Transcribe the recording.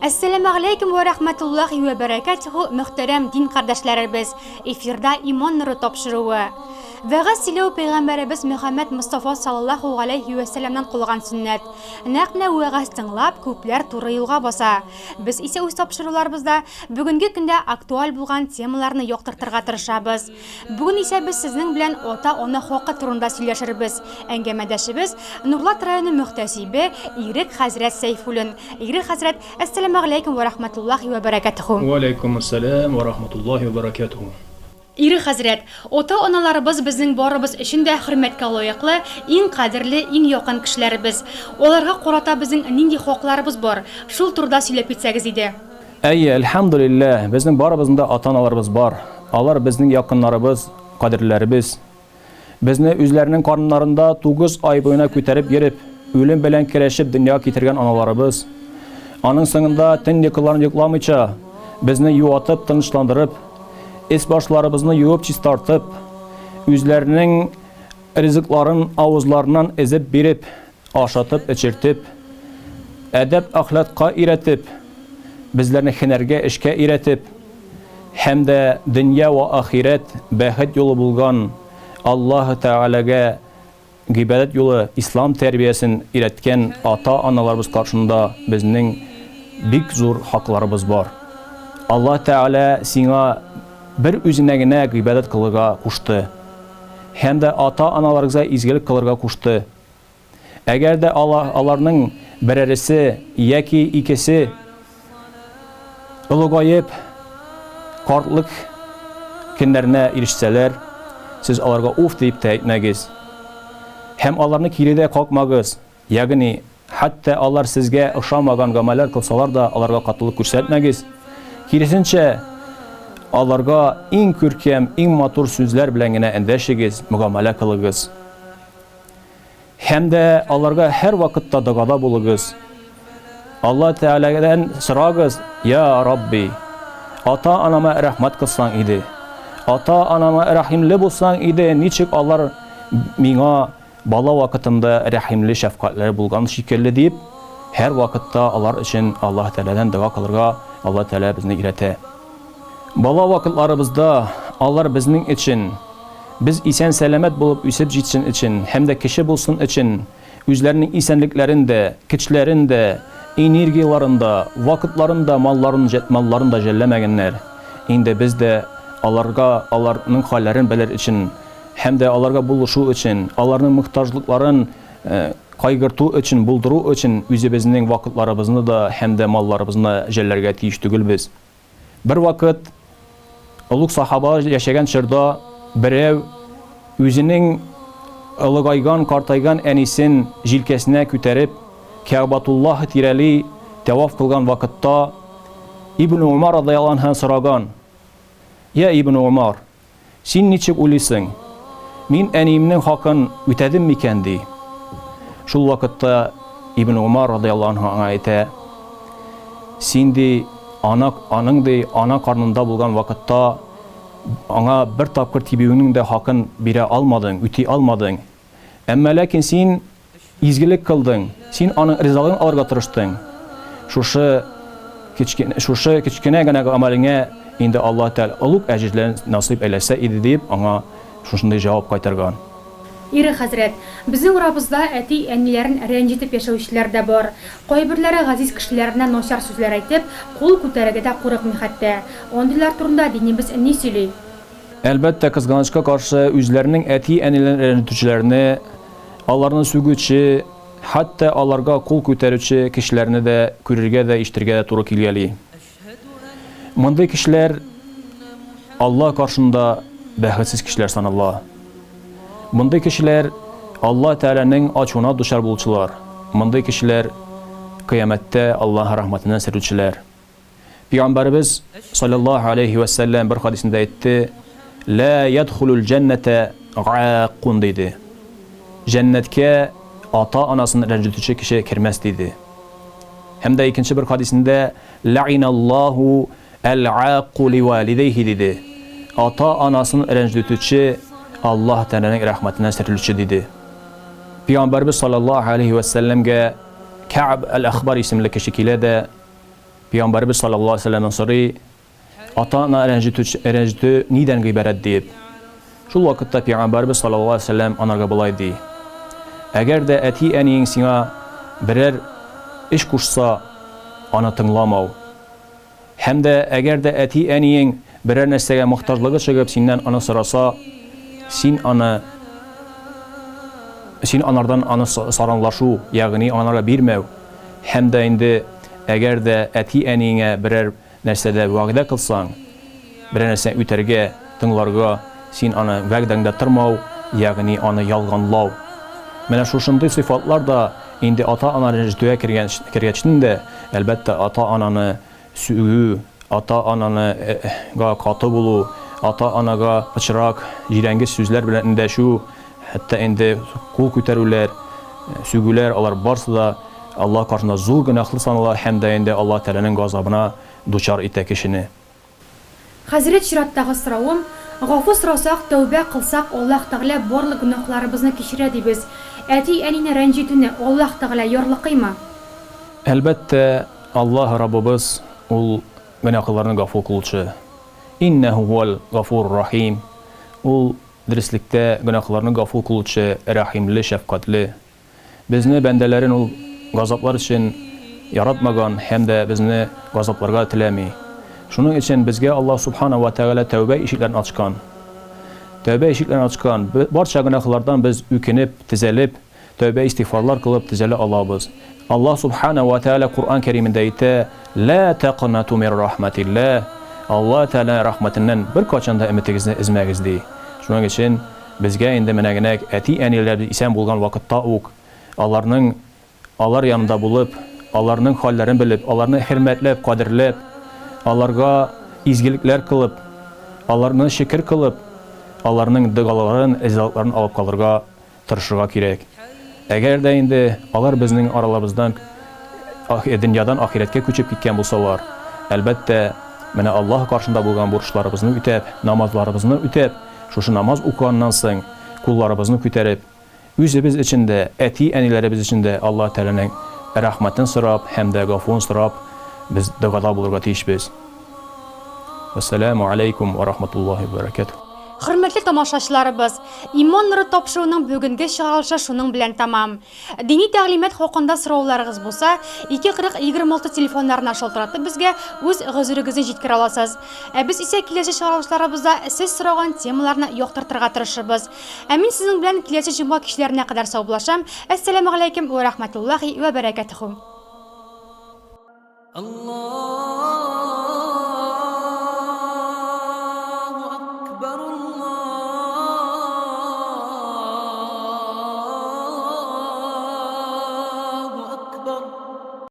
Әссәламәгаләйкүм вә рәхмәтуллаһи вә бәрәкәтүһү, мөхтәрәм дин кардәшләребез! Эфирда Иман нуры тапшыруы. Вәгазь сөйләү пәйгамбәребез Мөхәммәд Мостафа саллаллаһу галәйһи вә сәлләмнән калган сөннәт. Нәкъ менә вәгазь тыңлап, күпләр туры юлга баса. Без исә үз тапшыруларыбызда бүгенге көндә актуаль булган темаларны яктыртырга тырышабыз. Бүген исә без сезнең белән ата-ана хакы турында сөйләшербез. Әңгәмәдәшебез, Нурлат районы мөхтәсибе Ирек хәзрәт Сәйфуллин. Ирек хәзрәт, әссәламәгаләйкүм вә рахмәтуллаһи вә бәрәкәтүһү. Вә аләйкүмүссәлам вә рахмәтуллаһи вә бәрәкәтүһү. Ирек хәзрәт, ата-аналарыбыз безнең барыбыз өчен дә хөрмәткә лаеклы, иң кадерле, иң якын кешеләребез. Аларга карата безнең нинди хакларыбыз бар? Шул турыда сөйләп китсәгез иде. Әйе, әлхәмдүлилләһ, безнең барыбызның да ата-аналарыбыз бар. Алар безнең якыннарыбыз, кадерлеләребез. Безне үзләренең карыннарында тугыз ай буена күтәреп йөреп, үлем белән көрәшеп дөньяга китергән аналарыбыз. Аның соңында төн йокыларын йокламыйча, безне юатып, тынычландырып, өс-башларыбызны юып чистартып, үзләренең ризыкларын авызларыннан өзеп биреп, Ашатып-эчертеп, әдәп-әхлакка өйрәтеп, безләрне һөнәргә, эшкә өйрәтеп һәм дә дөнья вә ахирәт бәхет юлы булган Аллаһы Тәгаләгә гыйбадәт юлы, ислам тәрбиясен өйрәткән ата-аналарыбыз каршында безнең бик зур хакларыбыз бар. Аллаһ Тәгалә сиңа бер үзенә генә гыйбадәт кылырга кушты һәм дә ата-аналарыгызга изгелек кылырга кушты. Әгәр дә аларның берәресе яки икесе олыгаеп, картлык көннәренә ирешсәләр, сез аларга уф дип тә әйтмәгез. Һәм аларны кире дә какмагыз, ягъни хәтта алар сезгә ошамаган гамәлләр кылсалар да, аларга катылык күрсәтмәгез. Киресенчә, аларга иң күркәм, иң матур сүзләр белән генә эндәшегез, мөгамәлә кылыгыз. Һәм дә аларга һәрвакытта догада булыгыз. Алла Тәгаләдән сорагыз, Я Рабби, ата-анама рәхмәт кылсаң иде. Ата-анама рәхимле булсаң иде, ничек алар миңа бала вакытында рәхимле, шәфкатьле булган шикелле дип, һәрвакытта алар өчен Аллаһ Тәгаләдән дога кылырга Алла Тәгалә безне өйрәтә. Бала вакытларыбызда алар безнең өчен Без исән-сәламәт булып үсеп җитсен өчен һәм дә кеше булсын өчен үзләренең исәнлекләрен дә, көчләрен дә, энергияләрен дә, вакытларын да, малларын, малларын да жәлләмәгәннәр. Инде без дә аларга, аларның хәлләрен белер өчен һәм дә аларга булышу өчен, аларның мохтаҗлыкларын кайгырту өчен, булдыру өчен үзебезнең вакытларыбызны да һәм дә малларыбызны да жәлләргә тиеш түгелбез. Бервакыт олуг сахабалар яшәгән чорда берәү үзенең олыгайган, картайган әнисен җилкәсенә күтәреп, Кәгъбатуллаһ тирәли тәваф кылган вакытта Ибн Умар радыяллаһу анһу сораган, Я Ибн Умар, Син ничек уйлыйсың, мин әниемнең хакын үтәдем микән? ди. Шул вакытта Ибн Умар радыяллаһу анһу аңа әйтә, Син, ди, ана, аның, ди, ана карнында булган вакытта аңа бер тапкыр тибүеңнең дә хакын бирә алмадың, үти алмадың. Әмма ләкин син Изгелек кылдың, син аның ризалыгын алырга тырыштың. Шушы кечкенә, шушы кечкенә генә гамәлеңә инде Аллаһ Тәгалә олуг әҗерләрен насыйп әйләсә иде, дип, аңа шушындый җавап кайтарган. Ирек хәзрәт, безнең арабызда әти-әниләрен рәнҗетеп яшәүчеләр дә бар. Кайберләре газиз кешеләренә начар сүзләр әйтеп, кул күтәрергә дә курыкмый хәтта. Андыйлар турында динебез ни сөйли? Әлбәттә, кызганычка каршы, үзләренең әти-әниләрен рәнҗетүчеләрне Аларны сүгүче, хәтта аларга кул күтәрүче кешеләрне дә күрергә дә, ишетергә дә туры килгәли. Мондый кешеләр Алла каршында бәхетсез кешеләр санала. Мондый кешеләр Алла Тәгаләнең ачуына дучар булучылар. Мондый кешеләр кыямәттә Аллаһ рәхмәтеннән сөрелүчеләр. Пәйгамбәребез салләллаһу алейһи вә сәлләм бер хадисендә әйтте, Лә ядхулул җәннәтә гааккун диде. Җәннәткә ата-анасын рәнҗетүче кеше кермәс диде. Һәм дә икенче бер хадисендә Ләгыйналлаһу әл-гаакку ливалидәйһи диде. Ата-анасын рәнҗетүче Аллаһ Тәгаләнең рәхмәтеннән сөрелүче диде. Пәйгамбәребез салләллаһу алейһи вә сәлләмгә Кәгъб әл-Әхбар исемле кеше килә дә, Пәйгамбәребез саллаллаһу алейһи ва сәлләмнән сорый, Ата-ана рәнҗетү, рәнҗетү нидән гыйбарәт диеп. Шул вакытта Пәйгамбәребез саллаллаһу алейһи ва сәлләм анарга болай ди, Әгәр дә әти-әниең сиңа берәр эш кушса, аны тыңламау. Һәм дә әгәр дә әти-әниең берәр нәрсәгә мохтаҗлыгы чыгып синнән аны сораса, син аны син анардан аны саранлашу, ягъни анарга бирмәү. Һәм дә инде әгәр дә әти-әниеңә берәр нәрсәдә вәгъдә кылсаң, берәр нәрсәне үтәргә, тыңларга, син аны вәгъдәңдә тормау, ягъни аны ялганлау. Менә шушындый сыйфатлар да инде ата-ана рәнҗетүгә кергән кергәчтен дә, әлбәттә, ата-ананы сүгү, ата-ананы га каты булу, ата-анага пычрак, җирәнгеч сүзләр белән эндәшү, хәтта инде кул күтәрүләр, сүгүләр, алар барсы да Аллаһ каршында зур гөнаһлы санала һәм дә инде Аллаһ Тәгаләнең газабына дучар итә кешене. Хәзрәт, чираттагы соравым, гафу сорасак, тәүбә кылсак, Аллаһ Тәгалә барлык гөнаһларыбызны кичерә дибез. Әти-әнине рәнҗетүне Аллаһ Тәгалә ярлыкыймы? Әлбәттә, Аллаһ Раббыбыз, Ул гөнаһлыларны гафу кылучы. Иннәһү һуәл гафурур рахим. Ул, дөреслектә, гөнаһлыларны гафу кылучы, рәхимле, шәфкатьле. Безне, бәндәләрен Ул газаплар өчен яратмаган һәм дә безне газапларга теләми. Шуның өчен безгә Аллаһ Субхана вә Тәгалә тәүбә ишекләрен ачкан. Тәүбә ишекләрен ачкан. Барча гөнаһлардан без үкенеп, тезәлеп, тәүбә-истигъфарлар кылып төзәлә алабыз. Аллаһ Субхана вә Тәгалә Коръән Кәримендә әйтә, Лә тәкънату мир рахмәтилләһ, Аллаһ Тәгаләнең рәхмәтеннән беркайчан да өметегезне өзмәгез, ди. Шуның өчен Безгә инде менә генә әти-әниләребез исән булган вакытта ук аларның алар янында булып, аларның хәлләрен белеп, аларны хөрмәтләп, кадерләп, аларга изгелекләр кылып, аларны шөкер кылып, аларның догаларын, ризалыкларын алып калырга тырышырга кирәк. Әгәр дә инде алар безнең араларыбыздан дөньядан ахирәткә күчеп киткән булсалар, әлбәттә, менә Аллаһ каршында булган бурычларыбызны үтәп, намазларыбызны үтәп, шушы намаз укыганнан соң кулларыбызны күтәреп, үзебез өчен дә, әти-әниләребез өчен дә Аллаһ Тәгаләнең рәхмәтен сорап һәм дә гафуын сорап, без догада булырга тиешбез. Вәссәламү аләйкүм вә рахматуллаһи вә бәрәкәтүһ. Хөрмәтле тамашачыларыбыз! Иман нуры тапшыруының бүгенге чыгарылышы шуның белән тәмам. Дини тәгълимат хакында сорауларыгыз булса, 2 40 26 телефоннарына шалтыратып безгә үз гозерегезне җиткерә аласыз. Ә без исә киләсе чыгарылышларыбызда сез сораган темаларны яктыртырга тырышырбыз. Ә мин сезнең белән киләсе җомга кичләренә кадәр саубуллашам. Әссәламегаләйкем вә рахматуллахи вә бәрәкәтүһү. Аллаһ.